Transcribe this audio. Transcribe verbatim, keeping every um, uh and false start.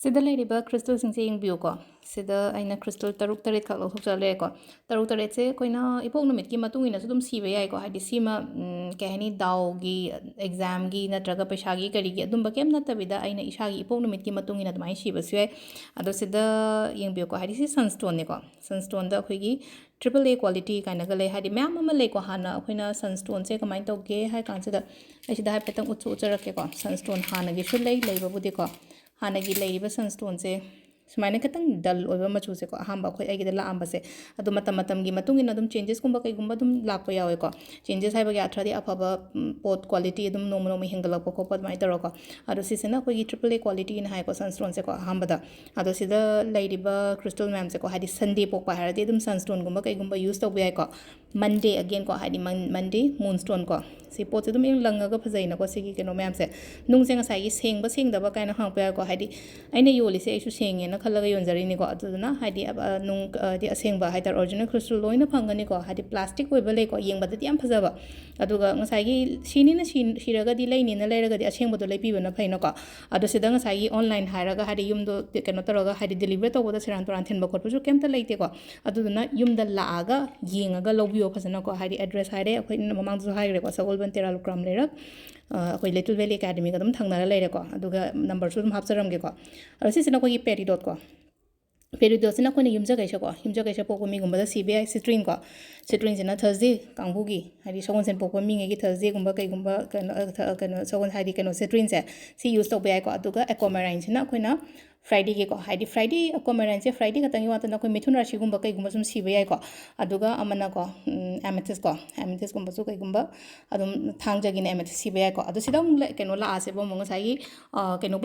ꯁꯤꯗ ꯂꯩꯔꯤꯕ ꯀ꯭ꯔꯤꯁꯇꯦꯜꯁꯤꯡꯁꯦ ꯌꯦꯡꯕꯤꯌꯨꯀꯣ꯫ ꯁꯤꯗ ꯑꯩꯅ ꯀ꯭ꯔꯤꯁꯇꯦꯜ ꯇꯔꯨꯛ ꯇꯔꯦꯠꯈꯛ ꯂꯧꯊꯣꯛꯆꯔ ꯂꯩꯔꯦꯀꯣ꯫ ꯇꯔꯨꯛ ꯇꯔꯦꯠꯁꯦ ꯑꯩꯈꯣꯏꯅ ꯏꯄꯣꯛ ꯅꯨꯃꯤꯠꯀꯤ ꯃꯇꯨꯡ ꯏꯟꯅꯁꯨ ꯑꯗꯨꯝ ꯁꯤꯕ ꯌꯥꯏꯀꯣ꯫ ꯍꯥꯏꯗꯤ ꯁꯤꯃ, ꯎꯝ, ꯀꯩ ꯍꯥꯏꯅꯤ, ꯗꯥꯎꯒꯤ, ꯑꯦꯛꯖꯥꯝꯒꯤ ꯅꯠꯇ꯭ꯔꯒ ꯄꯩꯁꯥꯒꯤ ꯀꯔꯤꯒꯤ ꯑꯗꯨꯝꯕ ꯀꯩꯝ ꯅꯠꯇꯕꯤꯗ ꯑꯩꯅ ꯏꯁꯥꯒꯤ ꯏꯄꯣꯛ ꯅꯨꯃꯤꯠꯀꯤ ꯃꯇꯨꯡ ꯏꯟꯅ ꯑꯗꯨꯃꯥꯏꯅ ꯁꯤꯕꯁꯨ ꯌꯥꯏ꯫ ꯑꯗꯣ ꯁꯤꯗ ꯌꯦꯡꯕꯤꯌꯨꯀꯣ꯫ ꯍꯥꯏꯗꯤ ꯁꯤ ꯁꯟꯁ꯭ꯇꯣꯟꯅꯦꯀꯣ꯫ ꯁꯟꯁ꯭ꯇꯣꯟꯗ ꯑꯩꯈꯣꯏꯒꯤ ꯇ꯭ꯔꯤꯄꯜ ꯑꯦ ꯀ꯭ꯋꯥꯂꯤꯇꯤ ꯀꯥꯏꯅꯒ ꯂꯩ꯫ ꯍꯥꯏꯗꯤ ꯃꯌꯥꯝ ꯑꯃ ꯂꯩꯀꯣ꯫ ꯍꯥꯟꯅ ꯑꯩꯈꯣꯏꯅ ꯁꯟꯁ꯭ꯇꯣꯟꯁꯦ ꯀꯃꯥꯏꯅ ꯇꯧꯒꯦ ꯍꯥꯏ ꯀꯥꯟꯁꯤꯗ, ꯑꯩ ꯁꯤꯗ ꯍꯥꯏꯐꯦꯠꯇꯪ ꯎꯠꯁꯨ ꯎꯠꯆꯔꯛꯀꯦꯀꯣ꯫ ꯁꯟꯁ꯭ꯇꯣꯟ ꯍꯥꯟꯅꯒꯤꯁꯨ ꯂꯩ, ꯂꯩꯕꯕꯨꯗꯤꯀꯣ꯫ ꯍꯥꯟꯅꯒꯤ ꯂꯩꯔꯤꯕ ꯁꯟꯁ꯭ꯇꯣꯟꯁꯦ ꯁꯨꯃꯥꯏꯅ ꯈꯤꯇꯪ ꯗꯜ ꯑꯣꯏꯕ ꯃꯆꯨꯁꯦꯀꯣ, ꯑꯍꯥꯟꯕ ꯑꯩꯈꯣꯏ ꯑꯩꯒꯤꯗ ꯂꯥꯛꯑꯝꯕꯁꯦ꯫ ꯑꯗꯣ ꯃꯇꯝ ꯃꯇꯝꯒꯤ ꯃꯇꯨꯡ ꯏꯟꯅ ꯑꯗꯨꯝ ꯆꯦꯟꯖꯦꯁꯀꯨꯝꯕ ꯀꯩꯒꯨꯝꯕ ꯑꯗꯨꯝ ꯂꯥꯛꯄ ꯌꯥꯎꯋꯦꯀꯣ꯫ ꯆꯦꯟꯖꯦꯁ ꯍꯥꯏꯕꯒꯤ ꯑꯥꯔꯊꯗꯤ ꯑꯐꯕ, ꯎꯝ, ꯄꯣꯠ ꯀ꯭ꯋꯥꯂꯤꯇꯤ ꯑꯗꯨꯝ ꯅꯣꯡꯃ ꯅꯣꯡꯃ ꯍꯦꯟꯒꯠꯂꯛꯄ ꯈꯣꯠꯄ ꯑꯗꯨꯃꯥꯏꯅ ꯇꯧꯔꯒꯀꯣ꯫ ꯑꯗꯣ ꯁꯤꯁꯤꯅ ꯑꯩꯈꯣꯏꯒꯤ ꯇ꯭ꯔꯤꯄꯜ ꯑꯦ ꯀ꯭ꯋꯥꯂꯤꯇꯤꯅ ꯍꯥꯏꯀꯣ, ꯁꯟꯁ꯭ꯇꯣꯟꯁꯦꯀꯣ꯫ ꯑꯍꯥꯟꯕꯗ ꯑꯗꯣ ꯁꯤꯗ ꯂꯩꯔꯤꯕ ꯀ꯭ꯔꯤꯁꯇꯦꯜ ꯃꯌꯥꯝꯁꯦꯀꯣ, ꯍꯥꯏꯗꯤ ꯁꯟꯗꯦ ꯄꯣꯛꯄ ꯍꯥꯏꯔꯗꯤ ꯑꯗꯨꯝ ꯁꯟꯁ꯭ꯇꯣꯟꯒꯨꯝꯕ ꯀꯩꯒꯨꯝꯕ ꯌꯨꯁ ꯇꯧꯕ ꯌꯥꯏꯀꯣ꯫ ꯃꯟꯗꯦ ꯑꯒꯦꯟ ꯀꯣ, ꯍꯥꯏꯗꯤ ꯃꯟ-, ꯃꯟꯗꯦ ꯃꯨꯟꯁ꯭ꯇꯣꯟ ꯀꯣ꯫ ꯁꯤ ꯄꯣꯠꯁꯦ ꯑꯗꯨꯝ ꯌꯥꯝ ꯂꯪꯉꯒ ꯐꯖꯩꯅꯀꯣ, ꯁꯤꯒꯤ ꯀꯩꯅꯣ ꯃꯌꯥꯝꯁꯦ꯫ ꯅꯨꯡꯁꯦ ꯉꯁꯥꯏꯒꯤ ꯁꯦꯡꯕ ꯁꯦꯡꯗꯕ ꯀꯥꯏꯅ ꯍꯪꯉꯛꯄ ꯌꯥꯏꯀꯣ꯫ ꯍꯥꯏꯗꯤ ꯑꯩꯅ ꯌꯣꯜꯂꯤꯁꯦ ꯑꯩꯁꯨ ꯁꯦꯡꯉꯦꯅ ꯈꯜꯂꯒ ꯌꯣꯟꯖꯔꯤꯅꯤꯀꯣ꯫ ꯑꯗꯨꯗꯨꯅ ꯍꯥꯏꯗꯤ, ꯑ, ꯅꯨꯡ, ꯑ, ꯍꯥꯏꯗꯤ ꯑꯁꯦꯡꯕ ꯍꯥꯏꯇꯥꯔꯦ, ꯑꯣꯔꯤꯖꯤꯅꯦꯜ ꯀ꯭ꯔꯤꯁꯇꯦꯜ ꯂꯣꯏꯅ ꯐꯪꯒꯅꯤꯀꯣ꯫ ꯍꯥꯏꯗꯤ ꯄ꯭ꯂꯥꯁꯇꯤꯛ ꯑꯣꯏꯕ ꯂꯩꯀꯣ, ꯌꯦꯡꯕꯗꯗꯤ ꯌꯥꯝ ꯐꯖꯕ꯫ ꯑꯗꯨꯒ ꯉꯁꯥꯏꯒꯤ ꯁꯤꯅꯤꯅ ꯁꯤ-, ꯁꯤꯔꯒꯗꯤ ꯂꯩꯅꯤꯅ ꯂꯩꯔꯒꯗꯤ ꯑꯁꯦꯡꯕꯗꯣ ꯂꯩꯕꯤꯕꯅ ꯐꯩꯅꯀꯣ꯫ ꯑꯗꯣ ꯁꯤꯗ ꯉꯁꯥꯏꯒꯤ ꯑꯣꯟꯂꯥꯏꯟ ꯍꯥꯏꯔꯒ ꯍꯥꯏꯗꯤ ꯌꯨꯝꯗꯣ ꯀꯩꯅꯣ ꯇꯧꯔꯒ ꯍꯥꯏꯗꯤ ꯗꯤꯂꯤꯚꯔ ꯇꯧꯕꯗ ꯁꯦꯔꯥꯟ ꯇꯨꯔꯥꯟ ꯊꯤꯟꯕ ꯈꯣꯠꯄꯁꯨ ꯀꯩꯝꯇ ꯂꯩꯇꯦꯀꯣ꯫ ꯑꯗꯨꯗꯨꯅ ꯌꯨꯝꯗ ꯂꯥꯛꯑꯒ ꯌꯦꯡꯉꯒ ꯂꯧꯕꯤꯌꯣ ꯐꯖꯅꯀꯣ꯫ ꯍꯥꯏꯗꯤ ꯑꯦꯗ꯭ꯔꯦꯁ ꯍꯥꯏꯔꯦ, ꯑꯩꯈꯣꯏ ꯃꯃꯥꯡꯗꯁꯨ ꯍꯥꯏꯈ꯭ꯔꯦꯀꯣ, ꯁꯒꯣꯜꯕꯟ ꯇꯦꯔꯥ ꯂꯨꯀ꯭ꯔꯥꯝ ꯂꯩꯔꯛ, ꯑ, ꯑꯩꯈꯣꯏ ꯂꯤꯇꯜ ꯚꯦꯂꯤ ꯑꯦꯀꯥꯗꯃꯤꯒ ꯑꯗꯨꯝ ꯊꯪꯅꯔ ꯂꯩꯔꯦꯀꯣ꯫ ꯑꯗꯨꯒ ꯅꯝꯕꯔꯁꯨ ꯑꯗꯨꯝ ꯍꯥꯞꯆꯔꯝꯒꯦꯀꯣ꯫ ꯑꯗꯣ ꯁꯤꯁꯤꯅ ꯑꯩꯈꯣꯏꯒꯤ ꯄꯦꯔꯤꯗꯣꯠꯀꯣ꯫ ꯄꯦꯔꯤꯗꯣꯠꯁꯤꯅ ꯑꯩꯈꯣꯏꯅ ꯌꯨꯝꯖꯀꯩꯁ ꯀꯣ, ꯌꯨꯝꯖꯀꯩꯁ ꯄꯣꯛꯄ ꯃꯤꯒꯨꯝꯕꯗ ꯁꯤꯕ ꯌꯥꯏ꯫ ꯁꯤꯇ꯭ꯔꯤꯟ ꯀꯣ, ꯁꯤꯇ꯭ꯔꯤꯟꯁꯤꯅ ꯊꯔꯁꯗꯦ ꯀꯥꯡꯕꯨꯒꯤ, ꯍꯥꯏꯗꯤ ꯁꯒꯣꯜꯁꯦꯟ ꯄꯣꯛꯄ ꯃꯤꯉꯩꯒꯤ ꯊꯔꯁꯗꯦꯒꯨꯝꯕ ꯀꯩꯒꯨꯝꯕ ꯀꯩꯅꯣ, ꯑ, ꯊ-, ꯀꯩꯅꯣ, ꯁꯒꯣꯜ ꯍꯥꯏꯗꯤ ꯀꯩꯅꯣ, ꯁꯤꯇ꯭ꯔꯤꯟꯁꯦ ꯁꯤ ꯌꯨꯁ ꯇꯧꯕ ꯌꯥꯏꯀꯣ꯫ ꯑꯗꯨꯒ ꯑꯦꯀ꯭ꯋꯥꯃꯦꯔꯥꯏꯟꯁꯤꯅ ꯑꯩꯈꯣꯏꯅ ꯐ꯭ꯔꯥꯏꯗꯦꯒꯤꯀꯣ, ꯍꯥꯏꯗꯤ ꯐ꯭ꯔꯥꯏꯗꯦ, ꯑꯦꯀ꯭ꯋꯥꯃꯦꯔꯥꯏꯟꯁꯦ ꯐ꯭ꯔꯥꯏꯗꯦ ꯈꯛꯇꯪꯒꯤ ꯋꯥ ꯅꯠꯇꯅ ꯑꯩꯈꯣꯏ ꯃꯤꯊꯨꯟ ꯔꯥꯁꯤꯒꯨꯝꯕ ꯀꯩꯒꯨꯝꯕ ꯁꯨꯝ ꯁꯤꯕ ꯌꯥꯏꯀꯣ꯫ ꯑꯗꯨꯒ ꯑꯃꯅꯀꯣ, ꯎꯝ, ꯑꯦꯃꯦꯊꯤꯁ ꯀꯣ, ꯑꯦꯃꯦꯊꯤꯁꯀꯨꯝꯕꯁꯨ ꯀꯩꯒꯨꯝꯕ ꯑꯗꯨꯝ ꯊꯥꯡꯖꯒꯤꯅ ꯑꯦꯃꯦꯊꯤꯁ ꯁꯤꯕ ꯌꯥꯏꯀꯣ꯫ ꯑꯗꯣ ꯁꯤꯗ ꯑꯃꯨꯛ ꯂꯩ-, ꯀꯩꯅꯣ ꯂꯥꯛꯑꯁꯦꯕ ꯑꯃꯨꯛ ꯉꯁꯥꯏꯒꯤ, ꯑ, ꯀꯩꯅꯣꯕꯨ